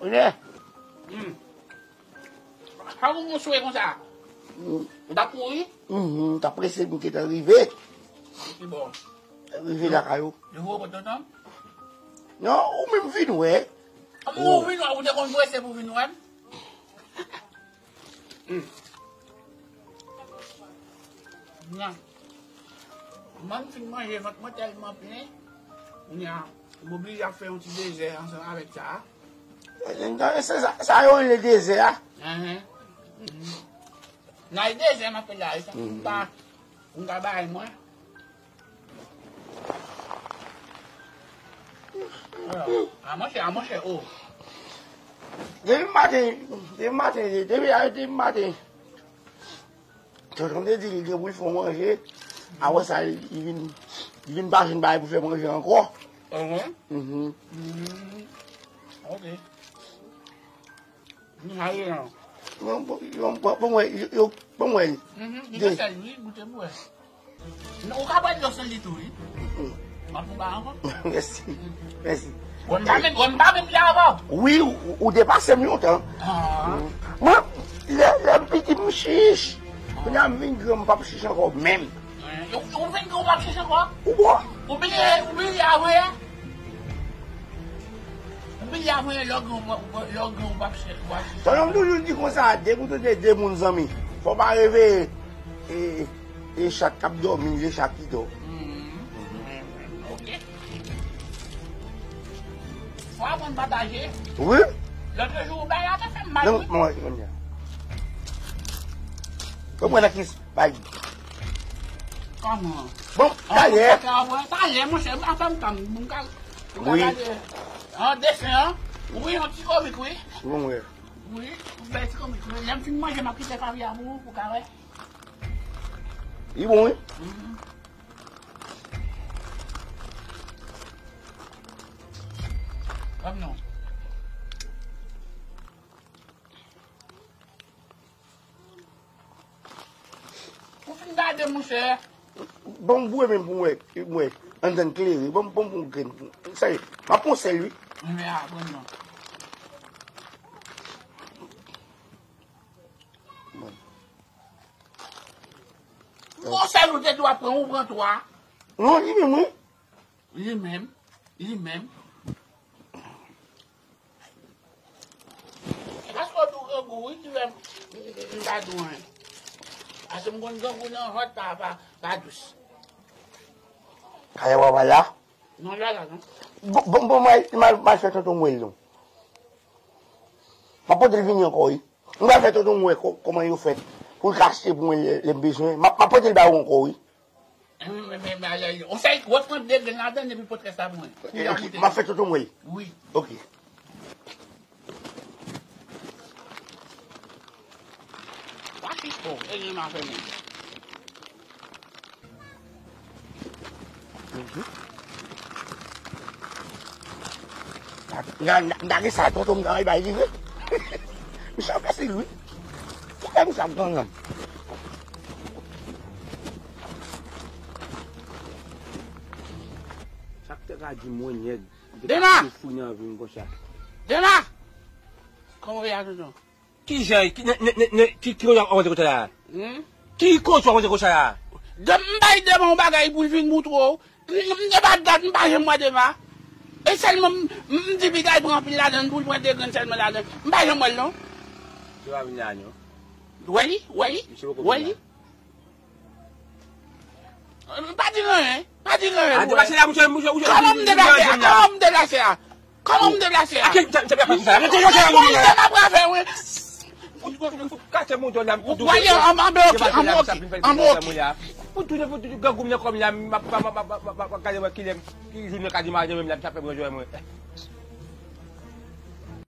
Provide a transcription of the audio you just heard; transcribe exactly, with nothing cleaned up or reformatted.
Ou nè? Hmm. Sa ou mouchwe konsa? Hmm. Ou t ap kouri? Mhm, m t ap prese, m gentan rive. Ki bò? Rive lakay ou. Yo voye w kot tonton? Non, ou menm vin wè. Kòman ou vin wè? Ou te konn prese pou vin wè m? Hmm. Nan. Mwen m fin manje, vant mwen tèlman plen. Kounye a, m oblije ap fè yon ti dezè ansanm avèk sa a. Se sa, sa yo rele dezè a. Enhen. Mhm. Nan e dezè m ap fè la, e sa pou m ka, pou m ka bay mwen. A, monchè, a, monchè, o. Depi maten, depi maten, depi, depi maten. Tonton te di li gen pou l fè manje. Apre sa, li vin, li vin pa jwenn bagay pou fè manje ankò. Mhm. Mhm. Mm. Ok. Bon, bon, bon, bon, wè, yo, bon, wè. Mhm, li gen sèl, wi, goute pou wè. Non, ou ka bwè dlo san li tou, wi. M ap fè ba ankò. Mèsi, mèsi. Wè m pa menm, wè m pa menm jan avè w. Wi, ou, ou depase m lontan. Ah. Mwen, lè, lè m piti, m chich. Kounye a m vin gran, m p ap chich ankò menm. Ou, ou vin gran, ou p ap chich ankò? Ou bon? Ou bliye, ou bliye avanyè? Ou bliye avanyè, lè w gran, ou p ap, lè w gran, ou p ap chich, ou p ap chich. Sa, m toujou di konsa, depi w tande de moun zanmi, fò w pa reveye, e, e chat k ap dòmi, se chat ki dò. Mhm. Ok. Fò aprann pataje. Wi. Lòt jou, ou bay la, te fè m mal, wi. Non, mwen, mwen, mwen. Mwen, mwen, la ki bay. Kòman? Bon, talè. Talè, monchè, atann, tann, mwen ka, mwen ka gade. An desen, an? Wi, yon ti komik, wi. Bon, wi. Wi, yon bèl ti komik, wi. Lè m fin manje, m ap kite kari a pou ou, pou ka wè. Li bon, wi. Mhm. Kòm non. Ou fin gade, monchè. Bon, m boure menm pou m wè, m wè. Anndan klere. Bon, bon, bon, grenn. Sa ye, m ap pran sèl, wi. Men a, bon, non. Bon. Bon, sèl ou te dwe pran, ou pran twa. Non, li menm, wi. Li menm, li menm. Paske w tou grangou, wi, ki fè m, m, m, m pa di w anyen. Paske m konn grangou nan vant pa, pa, pa dous. Kaya w ap la? Non, l pa la, non. Bon, bon, bon, mwen, mwen, mwen fè tonton mwen, non. M ap pote l vini ankò, wi. M pral fè tonton m wè kò-, kòman yo fèt. Pou l ka achte pou mwen lè, lè m bezwen. M ap, m ap pote l ba ou ankò, wi. Wi, men, men, men, alè, on sèl, w ap pran de grenn ladan l epi pote rès la pou mwen. Pou y a goute. M ap fè tonton m wè l. Wi. Ok. Pa chich, o, e li m a fè menm. Mhm. Nan, nan, nan, sa tonton m nan bay li vre. Misye ap fasil, wi. Kite misye ap gangan. Sa k te ka di mwen nèg. Dema! Fou nan vi m konsa. Dema! Kòman w ye a, tonton? Kijan, ki, ne, ne, ne, ne, ki, ki kote w ap rantre konsa la? Hmm? Ki kote w ap rantre konsa la? De, m bay Dema yon bagay pou l vin moutre w. M, m, m te pa dat, m pa janm wè Dema. E sèlman m, m, m di piga l pran anpil ladan l, pou l pran de grenn sèlman ladan l. M pa janm wè l, non. Misye pa vin la, non. Wè li, wè li, wè li. Pa di l anyen, pa di l anyen. A, deplase la, mouche, mouche, mouche. Kòman m deplase a? Kòman m deplase a? Kòman m deplase a? Kòman m deplase a? Kase mouton la, m tou. Ou ale an, an bloki, an bloki. Pou tounen, pou tounen, grangou m nan kò m la, m ap, m ap, m ap gade mwen kilè, ki jou mwen ka di madanm mwen la, m sa fè mwen jwe mwen.